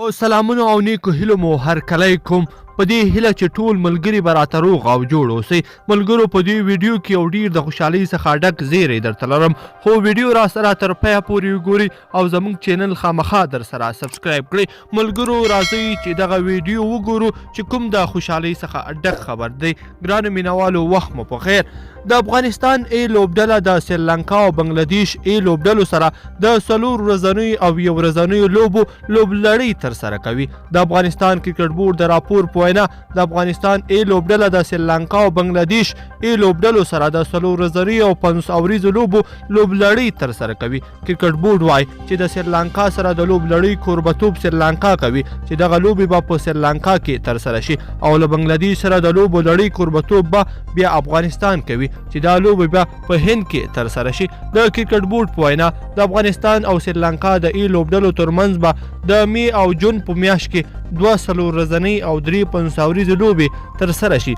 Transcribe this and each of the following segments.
او سلامونو او نیکو هیلو مو هرکلی کوم. په دې هیله چې ټول ملګري به راته روغ او جوړ اوسئ. ملګرو، په دې ویډیو کې یو ډیر د خوشحالۍ څخه ډک زیری درته لرم، خو ویډیو را سره تر پایه پورې وګورئ او زموږ چینل خامخا در سره سبسکرایب کړئ. ملګرو، راځئ چې دغه ویډیو وګورو چې کوم د خوشحالۍ څخه ډک خبر دی. ګرانو مینوالو، وخت مو په خیر. د افغانستان ای لوبډله د سریلانکا او بنگلادیش ای لوبډلو سره د 4 ورځنیو او یو ورځنیو لوبو لوبلړۍ ترسره کوي. د افغانستان کرکټ بورډ د راپور په وینا، د افغانستان ای لوبډله د سریلانکا او بنگلادیش ای لوبډلو سره د 4 ورځنیو او 50 اوریزو لوبو لوبلړۍ ترسره کوي. کرکټ بورډ وايي چې د سریلانکا سره د لوبلړۍ کوربتوب سریلانکا کوي، چې دغه لوبې به په سریلانکا کې ترسره شي، او له بنگلادیش سره د لوبو لړۍ کوربتوب به بیا افغانستان کوي، چې دا لوبې به په هند کې ترسره شي. د کرکټ بورډ په وینا، د افغانستان او سریلانکا د ای لوبډلو ترمنځ به د می او جون په میاشت کې 2 4 ورځنۍ او 3 50 اوریزې لوبې ترسره شي،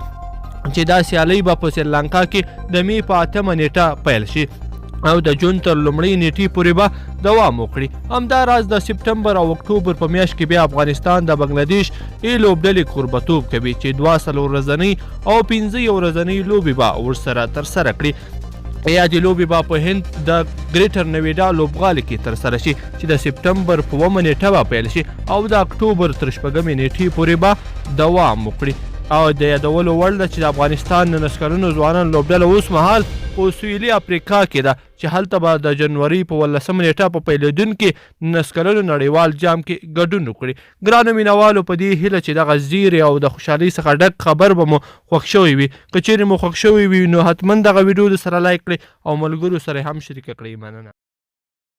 چې دا سیالۍ به په سریلانکا کې د می په 8مه نیټه پیل شي او د جون تر لومړۍ نیټې پورې به دوام وکړي. همداراز د سپټمبر او اکتوبر په میاشت کې بیا افغانستان د بنگلادیش ای لوبډلې کوربتوب کوي، چې 2 4 ورځنۍ او 5 یو ورځنۍ لوبې به ورسره ترسره کړي. یادې لوبې به په هند د ګریټر نویډا لوبغالي کې ترسره شي، چې د سپټمبر په 7مه نیټه به پیل شي او د اکتوبر تر 6مې نیټې پورې به دوام وکړي. او د یادولو وړ ده چې د افغانستان 19 کلنو ځوانانو لوبډله اوس مهال په سویلي افریقا کې ده، چې هلته به د جنوري په 18مه نیټه په پیلېدونکي 19 کلنو نړیوال جام کې ګډون وکړي. ګرانو مینوالو، په دې هیله چې دغه زیری او د خوشحالۍ څخه ډک خبر به مو خوښ شوی وي. که چیرې مو خوښ شوی وي، نو حتما دغه ویډیو د سره لایک کړئ او ملګرو سره هم شریکه کړئ. مننه.